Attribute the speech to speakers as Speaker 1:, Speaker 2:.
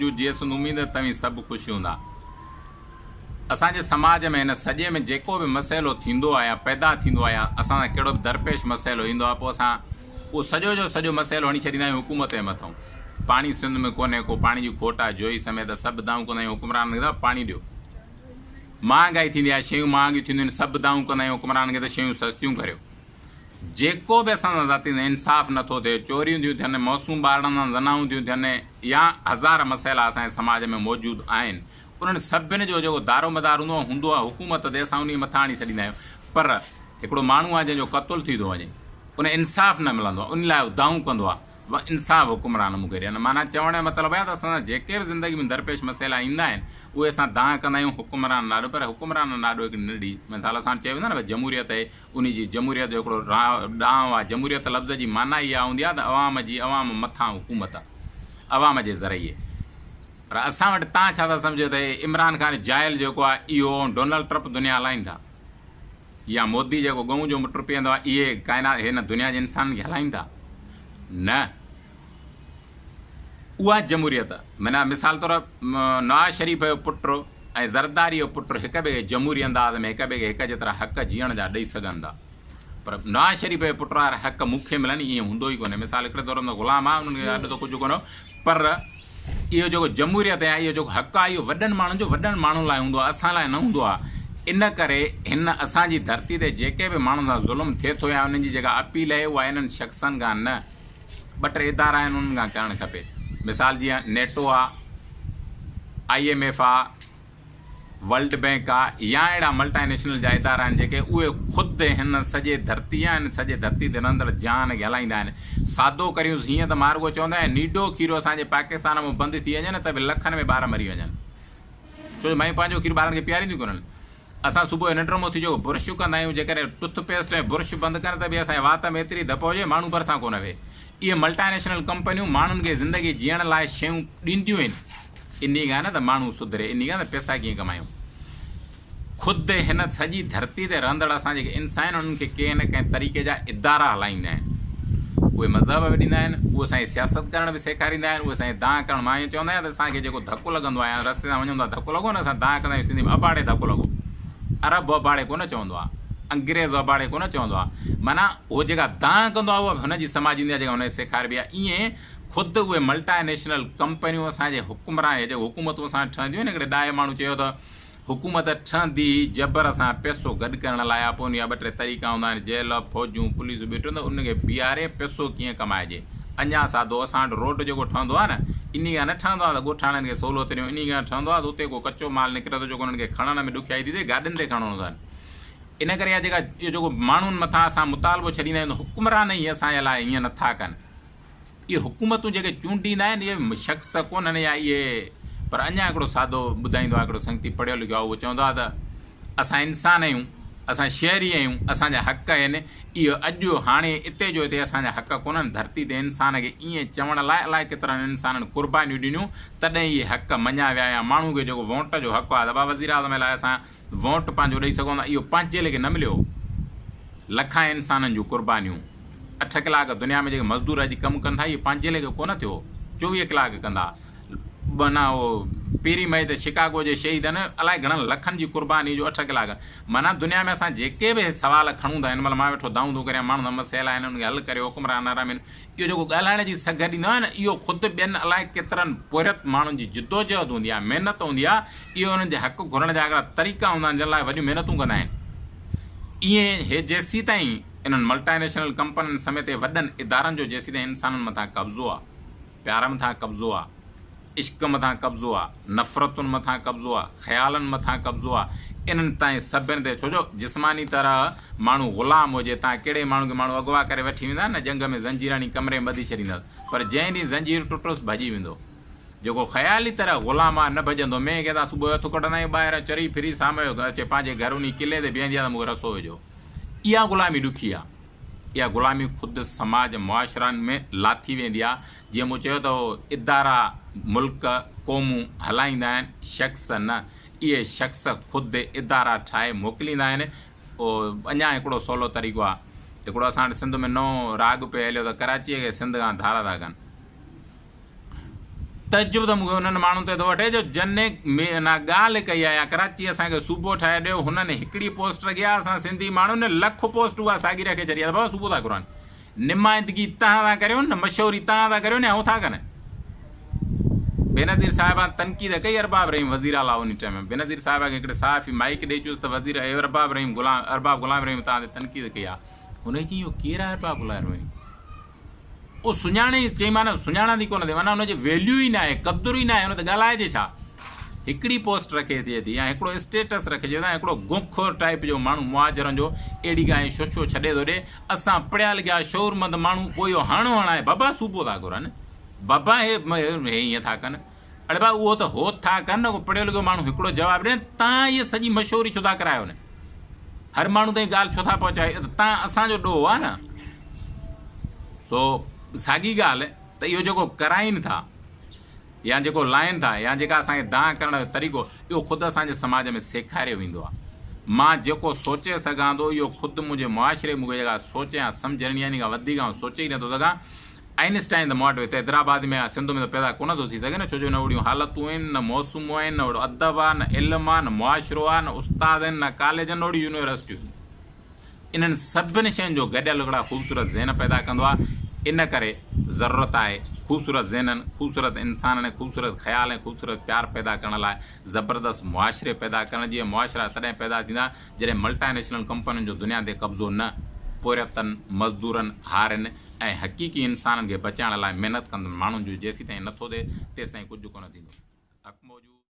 Speaker 1: موجود جيئي سنڌ اميد ته توهين سڀ خوش هوندا. اسان جي سماج ۾ هن سڄي ۾ جيڪو به مسئلو ٿيندو آهي يا پيدا ٿيندو آهي يا اسان سان ڪهڙو به درپيش مسئلو ايندو آهي پوء اسان اهو سڄو جو سڄو مسئلو هڻي ڇڏيندا آهيون حڪومت جي مٿئون. پاڻي سنڌ ۾ ڪونهي ڪو، پاڻي جي کوٽ آهي، جوئي سميت سڀ دانهون ڪندا آهيون حڪمرانن کي ته پاڻي ڏيو. مهانگائي ٿيندي آهي، شيون مهانگيون ٿينديون آهن، سڀ دانهون ڪندا آهيون حڪمرانن کي ته شيون سستيون ڪريو. جيڪو به اسان سان ذاتي انصاف نه ٿو ٿئي، چوريون ٿيون ٿين، معصوم ٻارڙن سان زنائون ٿيون ٿين يا هزار مسئلا اسان جي سماج ۾ موجود آهن، انهن سڀن جو جيڪو دارومدار هوندو آهي، هوندو آهي حڪومت تي، اسان انهيء مٿان آڻي ڇڏيندا آهيون. پر هڪڙو ماڻهو آهي جنهن جو قتل ٿي ٿو وڃي، ان انصاف نه ملندو آهي، ان لاء هو دانهون ڪندو آهي. و انصاف حڪمران مون کي ڏين. معنيٰ چوڻ جو مطلب آهي ته اسان سان جيڪي به زندگي ۾ درپيش مسئلا ايندا آهن اهي اسان دانهن ڪندا آهيون حڪمرانن آڏو پر حڪمرانن آڏو هڪ ننڍڙي مثال اسان وٽ چيو ويندو آهي نه ڀئي جمهوريت آهي انهي جي جمهوريت جو هڪڙو ڏانء آهي جمهوريت لفظ جي معنيٰ ئي اها هوندي آهي ته عوام جي عوام مٿان حڪومت عوام جي ذريعي پر اسان وٽ تان ڇا ٿا سمجهو ته هي عمران خان جاهل جيڪو آهي اهو ۽ ڊونلڊ ٽرمپ دنيا هلائين ٿا يا مودي جيڪو ڳئون جو مٽر پيئندو آهي اهي ڪائنات هن دنيا جي انسانن کي هلائين ٿا نه اها جمهوريت معنيٰ مثال طور نواز شريف جو پٽ ۽ زرداري جو پٽ هڪ ٻئي کي جمهوري انداز ۾ هڪ ٻئي کي هڪ جيترا حق جيئڻ جا ڏئي سگهن ٿا پر نواز شريف جو پٽ وارا حق مون کي ملن ائين هوندو ئي ڪونهي مثال هڪڙي دور ۾ غلام آهي انهن کي اڏ ته ڪجهه ڪونه هو پر اهو جيڪو جمهوريت آهي اهو جيڪو حق آهي اهو وڏن ماڻهن جو وڏن ماڻهن لاء هوندو آهي اسان لاء نه هوندو آهي ان ڪري هن اسان جي ڌرتي تي جيڪي به ماڻهن سان ظلم ٿئي ٿو يا انهن جي جيڪا اپيل آهي اها انهن شخصن کان نه ٻه ٽي ادارا آهن انهن کان ڪرڻ کپي مثال جيئن نيٽو آ I M F آ ورلڊ بئنڪ آ يا اهڙا ملٽائي نيشنل جا ادارا آهن جيڪي اهي خود هن سڄي ڌرتي يا هن سڄي ڌرتي تي رهندڙ جهان کي هلائيندا آهن سادو ڪريونس هيئن ته مان رڳو چوندو آهيان نيڊو کيرو اسان جي پاڪستان مان بند ٿي وڃي نه ته به لکن ۾ ٻار مري وڃن ڇو جو مايون پنهنجو کير ٻارن کي پيارينديون ڪونهن اسان صبح جو ننڊ مان اٿي جيڪو برش ڪندا آهيون جيڪڏهن ٽوٿ پيسٽ ۽ برش بند ڪن ته به اسان جي وات ۾ ايتري ڌپ هجي ماڻهو ڀرسان ڪونه ويهي. اهي ملٽائنيشنل ڪمپنيون ماڻهن کي زندگي جيئڻ لاء شيون ڏينديون آهن انهي کان نه ته ماڻهو سڌري انهي کان ته پئسا ڪيئن ڪمايون. خود هن سڄي ڌرتي تي رهندڙ اسان جيڪي انسان آهن انهن کي ڪنهن نه ڪنهن طريقي جا ادارا هلائيندا آهن. اهي مذهب به ڏيندا آهن، اهي اسان کي سياست ڪرڻ به سيکاريندا آهن، اهي اسان کي دانهن ڪرڻ، مان ائين چوندو آهيان ته اسان کي جيڪو ڌڪ لڳندو آهي يا رستي تان وڃون ٿا ڌڪ لڳو نه اسان دانهن ڪندا آهيون سنڌي ۾ اباڙي ڌڪ لڳو. عرب اباڙي ڪونه چوندو آهي، انگريز اباڙي ڪونه چوندو آهي، معنيٰ هو جيڪا دانهن ڪندو آهي اها به هن جي سماج ايندي آهي جيڪا هن کي سيکاربي آهي. ائين خود اهي ملٽائي نيشنل ڪمپنيون اسان جي حڪمران يا جيڪي حڪومتون اسان وٽ ٺهنديون آهن هڪڙي ڏاهي ماڻهو چيو ته حڪومت ٺهندي ئي جبر سان پئسو گڏ ڪرڻ لاء آ، پوء ان جا ٻه ٽي طريقا هوندا آهن، جيل، فوجون، پوليس ٻيٽون ته ان کي بيهاري پئسو ڪيئن ڪمائجي. اڃا سادو اسان وٽ روڊ جيڪو ٺهندو آ نه، انهي کان نه ٺهندو آ ته ڳوٺاڻن کي سولو ٿي ڏيون، انهي کان ٺهندو آ ته اتي ڪو ڪچو مال نڪري ٿو جيڪو انهن کي کڻڻ ۾ ڏکيائي ٿي ٿئي، گاڏين تي کڻڻو اٿن. ان ڪري اها جيڪا اهو جيڪو ماڻهن مٿان اسان مطالبو ڇڏيندا آهيون ته حڪمران ئي اسان جي لاء ائين نٿا ڪن. اهي حڪومتون جيڪي چونڊيندا آهن اهي شخص ڪونهن يا اهي پر اڃا هڪڙو سادو ٻڌائيندو آهي هڪڙو سنگتي پڙهيو لکيو آهي اهو چوندو آهي ته اسان انسان آهيون اسان شهري آهيون اسان جا حق آهن اهو اڄ هاڻي اتي جو اتي اسان جا حق ڪونهن ڌرتي تي انسان کي ائين چوڻ لاء الائي ڪيترن انسانن قربانيون ڏنيون تڏهن اهي حق مڃيا ويا يا ماڻهو کي جيڪو وونٽ جو حق آهي ته ڀا وزيراعظم لاء اسان وونٽ پنهنجو ڏئي سگهون ٿا اهو پنهنجي ليکي نه مليو لکان انسانن جون قربانيون اٺ ڪلاڪ دنيا ۾ جيڪي مزدور اڄ ڪم ڪن ٿا اهي پنهنجي ليکي ڪونه ٿيو 24 ڪلاڪ ڪندا معنيٰ اهو پهرين مئي تي شڪاگو جي شهيدن الائي گهڻن لکن جي قرباني جو اٺ ڪلاڪ معنيٰ دنيا ۾ اسان جيڪي به سوال کڻون ٿا هن مهل مان ويٺو دانهون ٿو ڪريان ماڻهن سان مسئلا آهن انهن کي حل ڪريو حڪمران آرام آهن اهو جيڪو ڳالهائڻ جي سگهه ڏيندو آهي نه اهو خود ٻين الائي ڪيترن پورهيت ماڻهن جي جدوجهد هوندي آهي محنت هوندي آهي اهي انهن جي حق گهرڻ جا هڪڙا طريقا هوندا آهن جن لاء وڏيون محنتون ڪندا آهن. ايئن هي جيسيتائين انهن ملٽائنيشنل ڪمپنين سميت وڏن ادارن جو جيسيتائين انسانن مٿان قبضو آ، پيار مٿان قبضو آ، عشق مٿان قبضو آ، نفرتن مٿان قبضو آ، خيالن مٿان قبضو آ، انهن تائين سڀن تي ڇو جو جسماني طرح ماڻهو غلام هجي تان ڪهڙي ماڻهو کي ماڻهو اغوا ڪري وٺي ويندا آهن نه ڄنگهه ۾ زنجير هڻي ڪمري ۾ ٻڌي ڇڏيندا پر جنهن ڏينهن زنجير ٽٽس ڀڄي ويندو. جيڪو خيالي طرح غلام آ، نه ڀڄندو. مينهن کي اسان صبح جو هٿ ڪڍندا آهيون، ٻاهر چري ڦري سام جو اچي پنهنجي گهر انهي قلعي تي بيهندي آ ته مون کي رسو وجهو. اها غلامي ڏکي آ. اها غلامي خود سماج معاشرن ۾ لاٿي ويندي آ. جيئن مون چيو ته ادارا ملڪ، قومون هلائيندا آهن، شخص نه. اهي شخص خود ادارا ٺاهي موڪليندا آهن. اڃا هڪڙو سولو طريقو آ. هڪڙو اسان وٽ سنڌ ۾ نئون راڳ پئي هليو ته ڪراچيء کي سنڌ کان ڌارا ٿا ڪن. تعجب ته مون کي انهن ماڻهن تي ٿو وٺي جو جن نه ڳالهه ڪئي آهي يا ڪراچي اسان کي صوبو ٺاهي ڏيو هنن هڪڙي پوسٽ رکي آهي اسان سنڌي ماڻهن لک پوسٽ اها ساڳي رکي ڇڏي آهي ته بابا صوبو ٿا گهرن نمائندگي تهان ٿا ڪريو نه مشهوري تهان ٿا ڪريو نه هو ٿا ڪن. بينظير صاحبه تنقيد ڪئي ارباب رحيم وزير اعليٰ انهي ٽائيم ۾ بينظير صاحبه کي هڪڙي صحافي مائيڪ ڏئي چيس ته وزير ارباب رحيم غلام ارباب غلام رحيم تهان تي تنقيد ڪئي آهي هن چيائين اهو ڪير آهي ارباب غلام رحيم اهو سڃاڻي ئي چئي معنيٰ سڃاڻان ٿي ڪونه ٿي معنيٰ ان جي ويليو ئي ناهي قدر ئي ناهي ان تي ڳالهائجي ڇا هڪڙي پوسٽ رکي ٿئي ٿي يا هڪڙو اسٽيٽس رکجي ٿو يا هڪڙو گنخور ٽائيپ جو ماڻهو مهاجرن جو اهڙي ڪا ۽ ششو ڇڏي ٿو ڏي اسان پڙهيا لکيا شعورمند ماڻهو پوء اهو هڻ هڻائي بابا صوبو ٿا گهرن بابا هي هي ائين ٿا ڪن اڙي ڀاء اهو ته هو ٿا ڪن نه ڪو پڙهيو لکيو ماڻهو هڪڙو جواب ڏي تان هيء سڄي مشهوري ڇو ٿا ڪرايو نه هر ماڻهو تائين ڳالهه ڇو ٿا پهچايو ته تان اسان جو ڏوهه آ نه سو ساڳي ڳالهه ته اهو جيڪو ڪرائين ٿا يا جيڪو لائين ٿا يا جيڪا اسان کي دانهن ڪرڻ جو طريقو اهو خود اسان جي سماج ۾ سيکاريو ويندو آ مان جيڪو سوچي سگهان ٿو اهو خود منهنجي معاشري مون کي جيڪا سوچ يا سمجهه ڏني آ ان کان وڌيڪ آئون سوچي ئي نٿو سگهان آئنسٽائن ته مون وٽ هتي حيدرآباد ۾ يا سنڌ ۾ ته پيدا ڪونه ٿو ٿي سگهي نه ڇو جو نه اهڙيون حالتون آهن نه موسمون آهن نه اهڙو ادب آهي نه علم آهي نه معاشرو آهي نه استاد آهن نه ڪاليج آهن نه اهڙيون يونيورسٽيون آهن. انهن سڀني شين جو گڏيل هڪڙا خوبصورت ذهن پيدا ڪندو آهي ان ڪري ضرورت آهي خوبصورت ذهنن خوبصورت انسانن ۽ خوبصورت خيال ۽ خوبصورت پيار پيدا ڪرڻ لاء زبردست معاشري پيدا ڪرڻ جي ۽ معاشرا تڏهن پيدا ٿيندا جڏهن ملٽائنيشنل ڪمپنين جو دنيا تي قبضو نه پورهيتن مزدورن هارين ۽ حقيقي انسانن کي بچائڻ لاء محنت ڪندڙ ماڻهن جو جيسيتائين نٿو ٿئي تيستائين ڪجهه ڪونه ٿيندو. حق موجود.